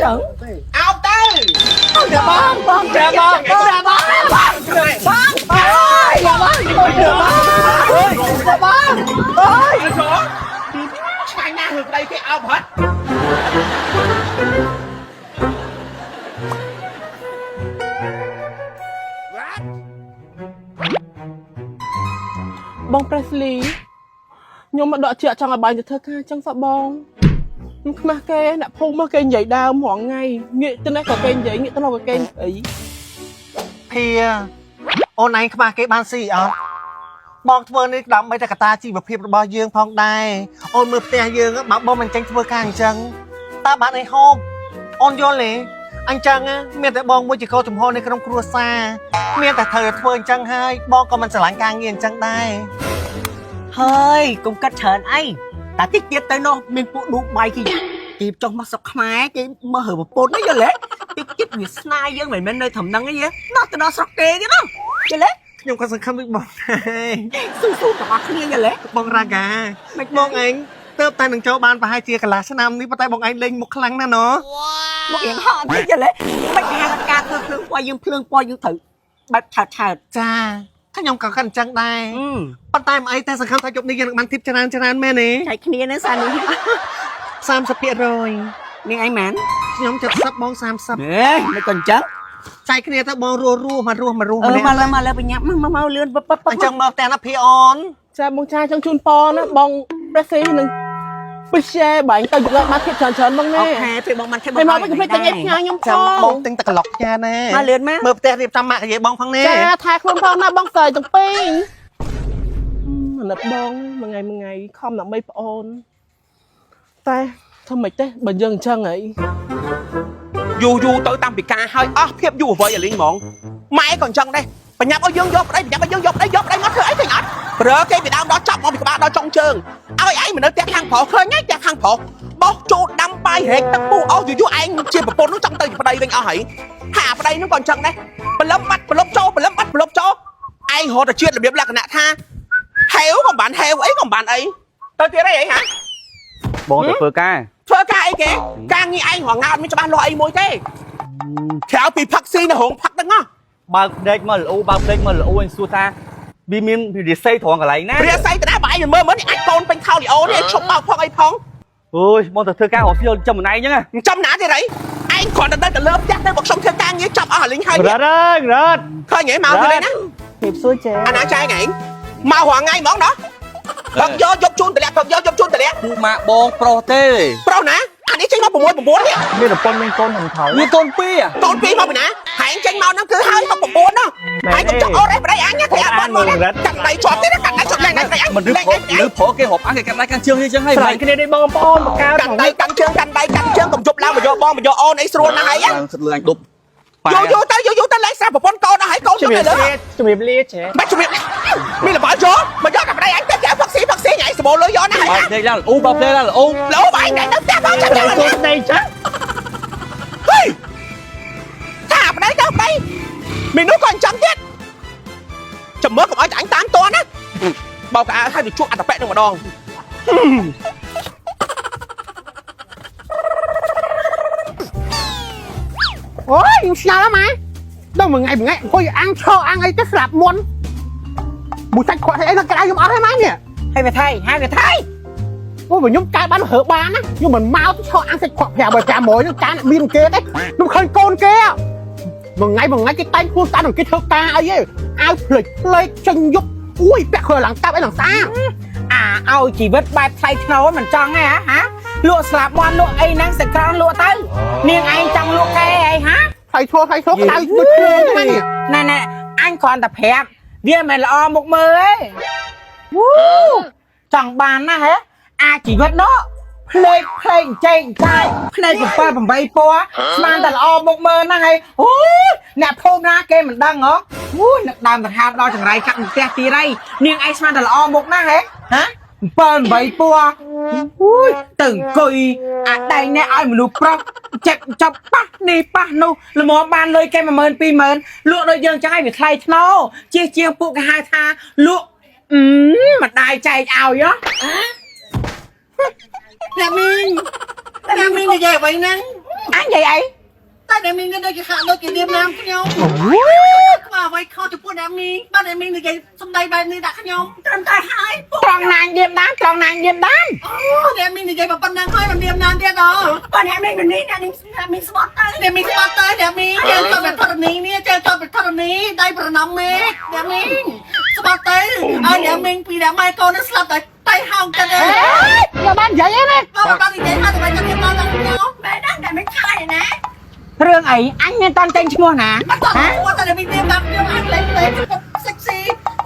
ចឹង អោបទៅ បងបងបងបងបងបងបងអើយបងបងបងបងអើយ ចូលឆ្ងាញ់ណាស់រឿងប្តីគេអោបហត់ បង Presley ខ្ញុំមកដកជាចង់ឲ្យបាយទៅធ្វើការចឹងសោះបងខ្ញុំខ្មាស់គេអ្នកភូមិមកគេនិយាយដើមរាល់ថ្ងៃងាកទៅនេះក៏គេនិយាយងាកទៅនោះក៏គេនិយាយ ភាអូនឯងខ្មាស់គេបានស៊ីអត់បងធ្វើនេះដើម្បីតែកត្តាជីវភាពរបស់យើងផងដែរអូនមើលផ្ទះយើងបើបងមិនចេញធ្វើការអញ្ចឹងតើបានអីហូបអូនយល់ទេអញ្ចឹងណាមានតែបងមួយជាកោចំហនៅក្នុងគ្រួសារមានតែត្រូវតែធ្វើអញ្ចឹងហើយបងក៏មិនស្រឡាញ់ការងារអញ្ចឹងដែរ ហើយកុំកាត់ច្រើនអីតែតិចទៀតទៅនោះមានពួកឌូបៃគេគេចុះមកស្រុកខ្មែរគេមករើប្រពន្ធហ្នឹងយល់ទេតិចទៀតវាស្នាយយើងមិនមែននៅត្រឹមហ្នឹងទេណោះទៅដល់ស្រុកគេទៀតណាយល់ទេ ខ្ញុំក៏សង្ឃឹមដូចបងដែរ ស៊ូស៊ូទាំងអស់គ្នាយល់ទេ បងរ៉ាកា មិន បងឯងទៅតែនឹងចូលបានប្រហែលជាកន្លះឆ្នាំនេះប៉ុន្តែបងឯងលេងមុខខ្លាំងណាស់ណ មករៀងហត់តិចយល់ទេមិនហៅថាការធ្វើភ្លើងពណ៌យើងភ្លើងពណ៌យើងត្រូវបែបឆើតឆើត ចាខ្ញុំក៏កាន់អញ្ចឹងដែរប៉ុន្តែមិនអីតែសង្ឃឹមថាយប់នេះយើងនឹងបានធីបច្រើនច្រើនមែនទេ ចែកគ្នានឹងសានេះ 30% នាងឯងមែន ខ្ញុំ70បង30 ហេមិនក៏អញ្ចឹង ចែកគ្នាទៅបងរស់រស់មករស់មករស់ អឺ ម្នាក់ មកលើមកលើបញ្ញាប់មកមកលឿនពព អញ្ចឹងមកផ្ទះណាភីអូន ចាបងចាចង់ជូនពរណាបង Presley នឹងពិសេសបែងទៅយកបានភាពច្រើនច្រើនបងណា អូខេពេលបងបានធ្វើ ហើយមកវិញកុំភ្លេចទិញអីផ្ញើខ្ញុំផ ចាំ ង បងទិញតែក្លុកផ្ញើណា មកលឿនមក មើលផ្ទះរៀបចំម៉ាក់និយាយបងផងនេះ ចាថែខ្លួនផងណាបងស្រីទាំងពីរអាណិតបងមួយថ្ងៃមួយថ្ងៃខំដើម្បីប្អូនតែធ្វើម៉េចទេបើយើងអញ្ចឹងហី យូរយូរទៅតាំងពីការហើយអស់ភាពយុវវ័យអាលីងហ្មងម៉ែក៏អញ្ចឹងដែរបញ្ញាប់ឲ្យយើងយកប្តីបញ្ញាប់ឲ្យយើងយកប្តីយកប្តីមកធ្វើអីឃើញអត់ប្រើគេពីដើមដល់ចប់មកពីក្បាលដល់ចុងជើងឲ្យឯងមិននៅផ្ទះខាងប្រុសឃើញហើយផ្ទះខាងប្រុសបោះជូតដាំបាយរែកទឹកពុះអស់យូរយូរឯងជាប្រពន្ធនោះចង់ទៅជាប្តីវិញអស់ហើយហាប្តីនោះក៏អញ្ចឹងដែរព្រលឹមបាត់ព្រលប់ចូលព្រលឹមបាត់ព្រលប់ចូលឯងរត់ទៅជាតិរបៀបលក្ខណៈថាហេវក៏មិនបានហេវអីក៏មិនបានអីទៅទៀតអីហីហា បងទៅធ្វើការ ធ្វើការអីគេការងារឯងរងងើអត់មានច្បាស់លាស់អីមួយទេក្រៅពីផឹកស៊ីនៅរោងផឹកហ្នឹងហ៎ បើកភ្នែកមកល្អបើកភ្នែកមកល្អអញសួរថាវាមានរិស័យត្រង់កន្លែងណា រាសីតាណាបើឯងមើលមើលនេះអាចកូនពេញខោលីអូនេះឈប់បោកផងអីផង អើយបងទៅធ្វើការរកស៊ីចំម្នាក់អញ្ចឹង ចំណាទៀតអីឯងគ្រាន់តែទៅទៅលើផ្ទះទៅមកខ្ញុំធ្វើការងារចាប់អស់អាលីងហើយ រត់អើយរត់ ឃើញហ៎មកទៀតណា ភាពសួរចា អាណាចែងឯងមករងថ្ងៃហ្មងណោះផឹកយកយកជូនតម្លាក់ផឹកយកយកជូនតម្លាក់ ពូម៉ាក់បងប្រុសទេ ប្រុសណាអានេះចេញមក6 9នេះ មានប្រពន្ធមានកូនខាងក្រោយ មានកូនពីរ កូនពីរមកពីណាហែងចេញមកហ្នឹងគឺហើយ69ណោះហើយកុំចង់អូនអីប្តីអញណាគេអត់បានមកកាន់ដៃជាប់ទៀតកាន់ដៃជាប់ឡើងដៃប្តីអញ មិនឬប្រុសឬប្រុសគេរាប់អានគេកាន់ដៃកាន់ជើងអញ្ចឹងហើយ ស្រឡាញ់គ្នាដូចបងប្អូនបង្កើត កាន់ដៃកាន់ជើងកាន់ដៃកាន់ជើងកុំជប់ឡើងមកយកបងមកយកអូនអីស្រួលណាស់ហើយ ឡើងគិតលឿនអញដប់ យូរយូរទៅយូរយូរទៅឡើងស្រាប់ប្រពន្ធកូនអស់ហើយកូន ជំ ទៅលើ រាបលាជំរាបលាចេះ បាច់ជំរាបមានលបចូលមកយកតែប្តីអញទៅចែកផឹកស៊ីផឹកស៊ីញ៉ៃសបោលុយយកណាស់ហើយ បើកភ្នែកឡើងល្អបើកភ្នែកឡើងល្អ លោបែងតែទៅផ្ទះផងចាំចាំ សួស្ដីចា ហេថាប្តីទៅប្តីមីនោះក៏អញ្ចឹងទៀតចាំមើលកុំឲ្យតែអញតាមតណាបោកកៅអៅឲ្យទៅជួបអត្តបៈនឹងម្ដង អូយខ្ញុំឆ្ងល់ហ្នឹងម៉ែដល់មួយថ្ងៃមួយថ្ងៃអង្គុយអាំងឈើអាំងអីទៅស្លាប់មុនមួយសាច់ខ្វាក់អីដល់ក្រៅខ្ញុំអត់ហើយម៉ែនេះ ហើយវាថៃហើយវាថៃ អូបើខ្ញុំកើតបានរើបានណាខ្ញុំមិនមកទៅឈើអាំងសាច់ខ្វាក់5 500ហ្នឹងកានមានគេទេខ្ញុំឃើញកូនគេមួយថ្ងៃមួយថ្ងៃគេតែងខ្លួនស្អាតគេធ្វើការអីឯងអាវភ្លេចភ្លេចចេញយប់អូយពាក់ខើឡើងកាប់អីឡើងស្អាត អាឲ្យជីវិតបែបថ្លៃថ្នូរមិនចង់ទេហ៎ហាលក់ស្លាប់មន់លក់អីហ្នឹងសក្រន់លក់ទៅនាងឯងចង់លក់កែអីហា ថ្លៃឈ្មោះថ្លៃឈ្មោះក្តៅដូចភ្លើងហ្នឹងនេះ ណែណែអញគ្រាន់តែប្រាប់វាមិនល្អមុខមើលទេវូចង់បានណាស់ហ៎អាជីវិតនោះភ្លេកភ្លេកចែកចាយភ្នែក7 8ពណ៌ស្មានតែល្អមុខមើលណាស់ហើយអូយអ្នកភូមិណាគេមិនដឹងហ៎អូយនឹកដើមដង្ហើមដល់ចង្រៃកាក់ផ្ទះទីរៃនាងឯងស្មានតែល្អមុខណាស់ហ៎ហា7 8ពណ៌អូយទៅអង្គុយអាដែងនេះឲ្យមនុស្សប្រុស ចិត្តចាប់ប៉ះនេះប៉ះនោះល្មមបានលុយគេ10000 20000លក់ដូចយើងចឹងឲ្យវាថ្លៃថ្នូរជាជាងពួកគេហៅថាលក់អឺម្ដាយចែកឲ្យហ៎ អ្នកមីងអ្នកមីងនិយាយអ្វីហ្នឹង ឯ ណានិយាយអី តែអ្នកមីងដូចជាហាក់ដូចជារៀបណាមខ្ញុំខ្វះអ្វីខុសចំពោះអ្នកមីងបាទអ្នកមីងនិយាយសំដីបែបនេះដាក់ខ្ញុំត្រឹមតែហើយពួក ត្រង់ណាញៀមដាមត្រង់ណាញៀមដាម អូអ្នកមីងនិយាយប៉ុណ្ណឹងហើយមិនរៀបណាមទៀតអូ បើអ្នកមីងនេះអ្នកមីងអ្នកមីងស្បត់ទៅ អ្នកមីងស្បត់ទៅអ្នកមីងជើងចប់បែបធរណីនេះជើងចប់បែបធរណីដៃប្រណំមេឃអ្នកមីងស្បត់ទៅឲ្យអ្នកមីងពីអ្នកម៉ែកូននឹងស្លាប់តែតៃហោងទៅទេ យកបាននិយាយអីណា បើមិនបាននិយាយថាតែចាំរៀបណាមដល់ខ្ញុំ មែនណាអ្នកមីងខ្លាចណា រឿងអីអញមានតន់ចេញឈ្មោះណា អត់តគាត់តែអ្នកមីងរៀបណាមខ្ញុំអាចលេងលេងសិកស៊ី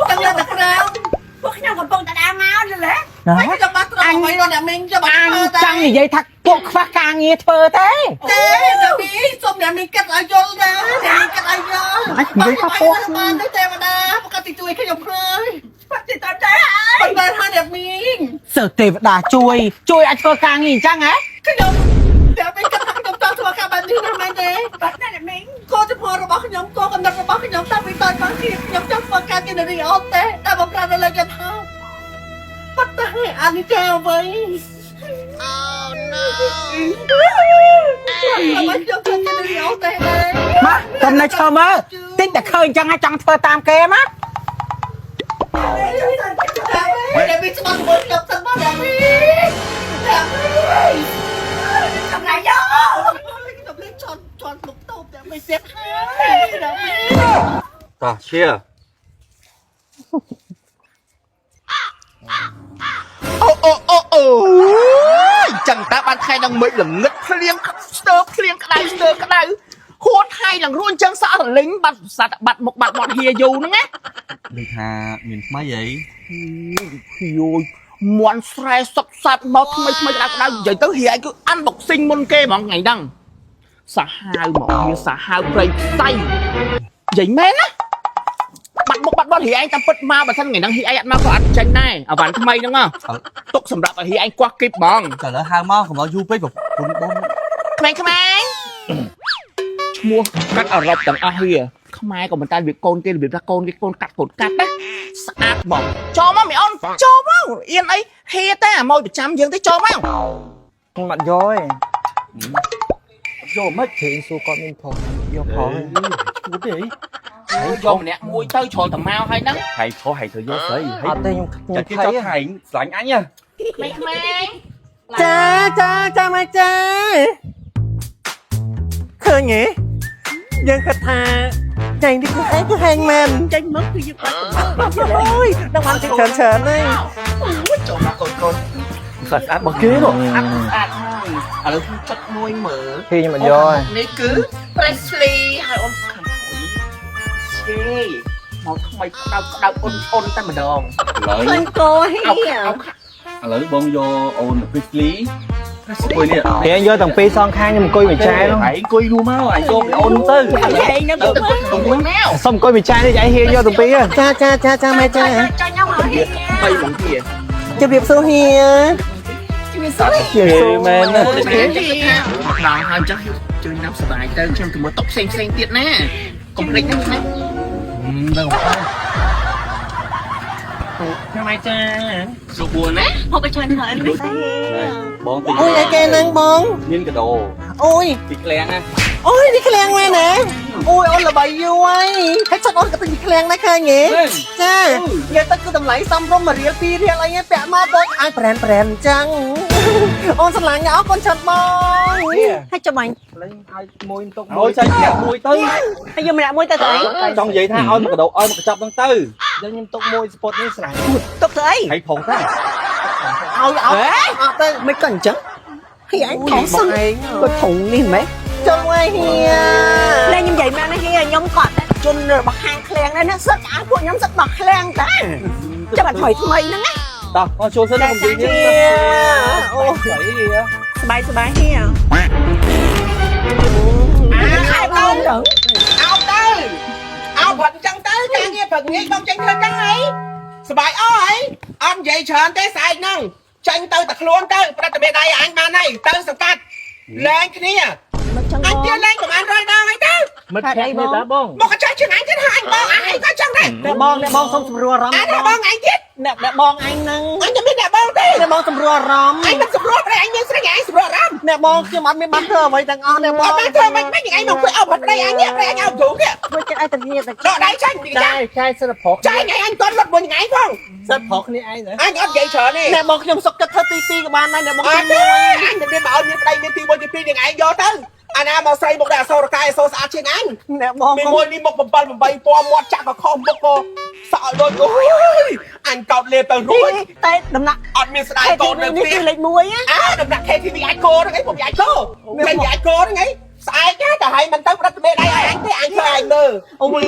ទាំងលើតែក្រៅ ពួកខ្ញុំកំពុងតែដើរមកយល់ទេ ណា ហើយខ្ញុំបានត្រង់អ្វីដល់អ្នកមីងខ្ញុំបាន អញ ធ្វើតែ ចង់និយាយថាពួកខ្វះការងារធ្វើទេ ទេអ្នកមីងសុំអ្នកមីងគិតឲ្យយល់ណាអ្នកមីងគិតឲ្យយល់បានទេទេវតាប្រកាសទីជួយខ្ញុំហើយ បាត់ទីតតែហើយ មិនបានហើយអ្នកមីង សើទេវតាជួយជួយឲ្យធ្វើការងារអញ្ចឹងហ៎ ខ្ញុំអ្នកមីងគិតថាខ្ញុំចង់ធ្វើការបែបនេះណាស់មែនទេ បាត់អ្នកមីង គោលចំហរបស់ខ្ញុំគោលកំណត់របស់ខ្ញុំតាំងពីតូចមកគឺខ្ញុំចង់ធ្វើការជានារីអូទេតែបំរើនៅលើយន្តហោះប៉ុន្តែអានេះចាអ្វី Oh no ខ្ញុំធ្វើជានារីអូទេដែរ មកកុំនៅឈរមើលតិចតែឃើញអញ្ចឹងហើយចង់ធ្វើតាមគេមក អ្នកមីងស្បត់ជាមួយខ្ញុំសិនមកអ្នកមីងអ្នកមីង កំឡៃយោ ខ្ញុំលេងជន់ជន់មុខតូបអ្នកមីងទៀតហើយអ្នកមីង តោះឈៀ អូអូអូអូយចឹងតើបានថ្ងៃនឹងមេឃល្ងឹតភ្លៀងស្ទើភ្លៀងក្តៅស្ទើក្តៅហួតហើយឡើងរួនចឹងសក់រលីងបាត់សត្វបាត់មុខបាត់មាត់ហៀយូហ្នឹងណា ដូចថាមានថ្មីអី យូយមន់ស្រែសុកសាត់មកថ្មីថ្មីក្តៅក្តៅនិយាយទៅហៀឯងគឺ unboxing មុនគេហ្មងថ្ងៃហ្នឹងសាហាវហ្មងហៀសាហាវព្រៃផ្សៃនិយាយមែនណាបាត់មុខបាត់មាត់ហៀឯងតាមពិតមកបើសិនថ្ងៃហ្នឹងហៀឯងអត់មកក៏អត់ចេញដែរអាវ៉ាន់ថ្មីហ្នឹងហ៎ទុកសម្រាប់ឲ្យហៀឯងគាស់គីបហ្មង តែឥឡូវហៅមកកុំឲ្យយូរពេកប្រពន្ធបង ក្មេងក្មេងឈ្មោះកាត់អឺរ៉ុបទាំងអស់ហៀខ្មែរក៏មិនតែវាកូនគេរបៀបថាកូនគេកូនកាត់កូនកាត់ណាស្អាតហ្មងចូលមកមីអូនចូលមកអៀនអីហៀតែអាម៉ួយប្រចាំយើងទេចូលមក ខ្ញុំអត់យកទេ យកមិន គេសួរគាត់មានផងយកផង ឈួតទេអី យកម្នាក់មួយទៅជ្រុលតែមកហើយហ្នឹង ហែងខុសហែងត្រូវយកស្រីហែ អត់ទេខ្ញុំខ្ញុំ ចាគេ ភ័យ ចង់ហែងស្រឡាញ់អញហ៎ ក្មេងក្មេង ចាចាចាមកចាឃើញទេយើងគិតថាចែងនេះគឺហែងគឺហែងមែន ចេញមកគឺយើងបាត់ អូយដល់បានច្រើនច្រើនហើយ ចូលមកកូនកូន ស្អាតស្អាតរបស់គេនោះ ស្អាតស្អាតហើយឥឡូវខ្ញុំចុចមួយមើល គេខ្ញុំអត់យកទេ នេះគឺ Presley ហើយអូនខាងក្រោយឆេមកថ្មីក្តៅក្តៅអ៊ុនអ៊ុនតែម្ដង ឥឡូវ ឃើញកោហៀ អោអោ ឥឡូវបងយកអូន Presley អង្គុយនេះ គេយកទាំងពីរសងខាងខ្ញុំអង្គុយមួយចែនោះ ហែងអង្គុយរួមមកអញយកពីអូនទៅ ហេងនឹង ទៅទៅមួយមក សុំអង្គុយមួយចែនេះឯងហ៊ានយកទាំងពីរហ៎ ចាចាចាចាម៉ែចា ចុចខ្ញុំឲ្យហៀ បីមកទៀត ជម្រាបសួរហៀ ជំរាបសួរ គេមែនណា មកដល់ហើយអញ្ចឹងជួយណាប់សบายទៅខ្ញុំទៅមើលតុផ្សេងផ្សេងទៀតណាកុំភ្លេចណាណា ដឹង ចាម៉ែចា ស្រួលណា ហូបឲ្យច្រើនច្រើន បងទិញ អូយអីគេហ្នឹងបង មានកដោ អូយ ពីក្លាំងណា អូយនេះក្លៀងមែនណាអូយអូនល្បីយូរហើយហើយសិតអូនក៏ទិញក្លៀងដែរឃើញទេចានិយាយទៅគឺតម្លៃសមរម្យ1រៀល2រៀលអីហ្នឹងពាក់មកដូចអាចប្រែនប្រែនអញ្ចឹងអូនស្រឡាញ់ណាស់អរគុណច្រើនបង ហើយចាំបាញ់ លេងឲ្យមួយទុក អូយចែកម្នាក់មួយទៅ ហើយយកម្នាក់មួយទៅទៅអី ចង់និយាយថាឲ្យមកកដោឲ្យមកកញ្ចប់ហ្នឹងទៅ យើងខ្ញុំទុកមួយស្ពតនេះស្រេច ទុកទៅអី ហែងផងតា ឲ្យឲ្យអត់ទៅ មិនក៏អញ្ចឹងហៀអញថងសឹង ឯង ក៏ថងនេះមែន ចង់ឲ្យហៀ តែខ្ញុំនិយាយមកណាហៀខ្ញុំក៏តែជនរបស់ហាងឃ្លាំងដែរណាសឹកឲ្យពួកខ្ញុំសឹករបស់ឃ្លាំងតាចាំបាត់ថ្មីថ្មីហ្នឹងណា តោះអោះចូលសិនកុំនិយាយទៀត អូ ស្រី សบายសบายហៀខែបងទៅ អោទៅអោព្រឹកអញ្ចឹងទៅការងារព្រឹកងាយបងចេញធ្វើការហីសบายអស់ហីអត់និយាយច្រើនទេស្អែកហ្នឹងចេញទៅតែខ្លួនទៅប្រតិមេដៃអញបានហើយទៅសង្កាត់លែងគ្នា មិនចឹង អញទៀតលែងប្រហែលរយដងហើយទៅ មិត្តភក្តិនេះតាបង មកកញ្ចក់ជាងអញទៀតហើយអញបងអញក៏ចឹងដែរ អ្នកបងអ្នកបងសុំសម្រួលអារម្ម អញថា ណ៍ បងអញទៀត អ្នកអ្នកបងអញហ្នឹង អញតែមានអ្នកបងទេ អ្នកបងសម្រួលអារម្មណ៍ អញមិនសម្រួលប្រហែលអញមានស្រីអញសម្រួលអារម្មណ៍ អ្នកបងខ្ញុំអត់មានបានធ្វើអ្វីទាំងអស់អ្នកបង អត់បានធ្វើមិនមិនថ្ងៃមកធ្វើអោបប្តីអញនេះប្តីអញអោបទ្រូងនេះ ធ្វើចិត្តឲ្យតែគ្នាតែ ដកដៃចាញ់ពីចា ចាយចាយសិតប្រុស ចាញ់ថ្ងៃអញតន់លត់មួយថ្ងៃផង សិតប្រុសគ្នាឯង អញអត់និយាយច្រើនទេ អ្នកបងខ្ញុំសុកចិត្តធ្វើទី2ក៏បានដែរអ្នកបង អត់ទេអញមិនមានមកឲ្យមានប្តីមានទី1ទី2នឹងឯងយកទៅអាណាមកស្រីមកដែរអសូរកាយអសូរស្អាតជាងអញ អ្នកបង មានមួយនេះមុខ7 8ពណ៌មាត់ចាក់ក៏ខុសមុខក៏សក់ឲ្យដូចអូយអញកោតលេបទៅរួច តែដំណាក់ អត់មានស្ដាយកូននៅ នេះ ផ្ទះ គឺលេខ1ណា អើដំណាក់ KTV អាចគោហ្នឹងអីពុំអាចគោចេញពីអាចគោហ្នឹងអីស្អែកណាតែហើយមិនទៅផ្ដិតមេដៃឲ្យអញទេអញធ្វើឯងមើល អូយ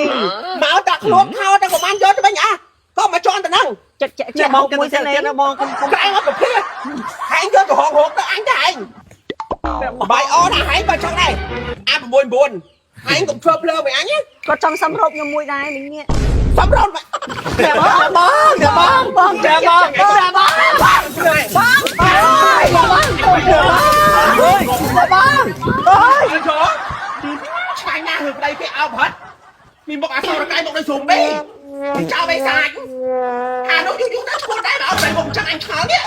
មកតែខ្លួនខោតែប្រហែលយកទៅវិញអាក៏មកជន់ទៅហ្នឹង ចិត្តចិត្ត អ្នកបង មួយ ចិត្ត ទៅ អ្នកបងកុំកុំ ក្រែងអត់ប្រភេទហែងយកទៅហងហងទៅអញទៅហែងបាយអណាហែងបើចង់ដែរអា99ហែងកុំធ្វើភ្លើមួយអញណា គាត់ចង់សំរោបខ្ញុំមួយដែរមីងនេះ សំរត់មក អ្នកបងអ្នកបង បង អ្នកបង បងបង បង បងបង អ្នកបង អើយចូលឆ្ងាញ់ណាស់រឿងប្តីគេអោបហត់មានមុខអសរកាយមុខដូចស្រុំទេចោលបេសាចអានោះយូរយូរទៅឈួតដែរមកឲ្យប្តីមុខចឹងអញឆ្ងល់នេះ